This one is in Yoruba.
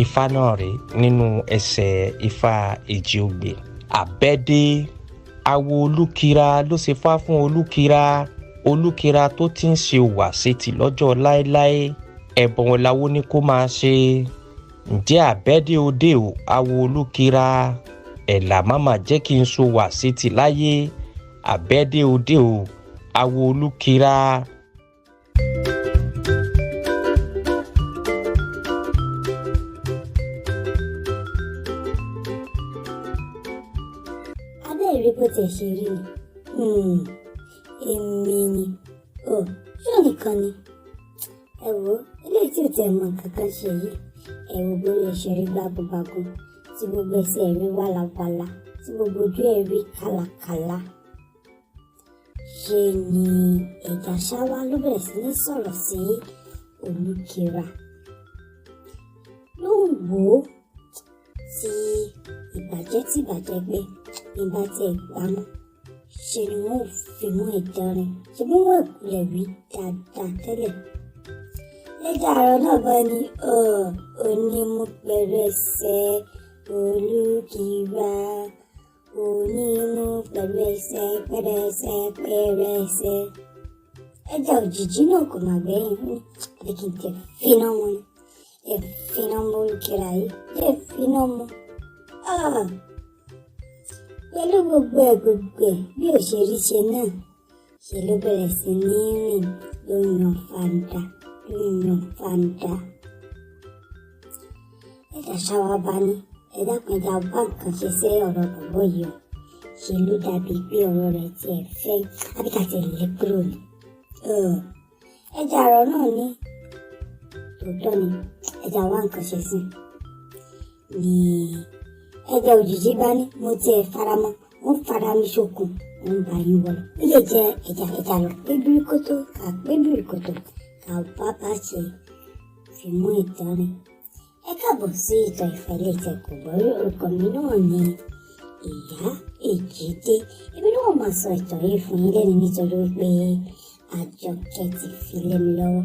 Ifá náà rèé nínú ẹsẹ̀ Ifá Èjì Ogbè. Àbẹ́dé awo Olúkira ló ṣe fá fún Olúkira. Olúkira tó ti ń ṣe wàṣetì lọ́jọ́ láéláé, ẹ̀bọ̀n làwo ni kó máa ṣe. Ǹjẹ́ àbẹ́dé òde o awo Olúkira, ẹ̀là máma jẹ́ kí n so wàṣetì láyé. Àbẹ́dé òde o awo Olúkira. Abẹ́ẹ̀rí bó tiẹ̀ ṣe rí ni. Èmi ni ò ṣó nìkan ni. Ẹ wo eléyìí tí ò tẹ̀ mọ nǹkan kan ṣe yìí. Ẹ wo bórí ẹ ṣe rí gbágungbágun, tí gbogbo ẹsẹ̀ rí wálawàla, tí gbogbo ojú ẹ rí kàlàkàlà. Ṣe ni ẹja ṣáwá ló bẹ̀rẹ̀ sí ní sọ̀rọ̀ sí Olúkira. Ló ń wò ó tí ìbàjẹ́ tí ìbàjẹ́ gbé ní bá tiẹ̀ gbámú. Ṣe ni wọ́n ò fi mú ìdánrin, ṣe bí wọ́n ìkulẹ̀ wí dáadáa tẹ́lẹ̀. Lẹ́jà àárọ̀ náà bá ní onímú pẹrẹsẹ Olúkira, onímú pẹrẹsẹ pẹrẹsẹ pẹrẹsẹ. Ẹja òjijì náà kò mà gbẹ́yìn, ó ní àbí kí n tẹ̀ finá mọ́ ni, ẹ finá mọ́ Olúkira yìí, ẹ finá mọ́. Pẹ̀lú gbogbo ẹ̀ gbogbo ẹ̀ bí ò ṣe rí ṣe náà, ṣe ló bẹ̀rẹ̀ sí ní rìn, ló ń yan fanda, ló ń yan fanda. Ẹ̀dá ṣáwá bá ní ẹ dákun, ẹja bá nǹkan ṣe sí ọ̀rọ̀ bọ̀bọ̀ yìí o. Ṣe ló dàbí pé ọ̀rọ̀ rẹ̀ tiẹ̀ fẹ́ àbí ká tiẹ̀ lé kúrò ni. Ẹja àrọ̀ náà ní tòótọ́ ni, ẹja wá nǹkan ṣe sí ni. Ẹja òjijì bá ní mo tiẹ̀ faramọ́, mo ń fara mi ṣokùn, mo ń bá yín wọlé. Ó lè jẹ́ ẹja ẹja lọ pé bíríkótó ká pé bíríkótó ká bá bá ṣe fi mú ìtọ́rin. Ẹ káàbọ̀ sí ìtàn ìfẹ́ ilé ìtẹ̀kùn gbọ́rí. Orúkọ mi náà ni Ìyá Èjìdé. Èmi náà máa sọ ìtàn yìí fún yín lẹ́nu nítorí wípé Àjọkẹ́ ti fi lé mi lọ́wọ́.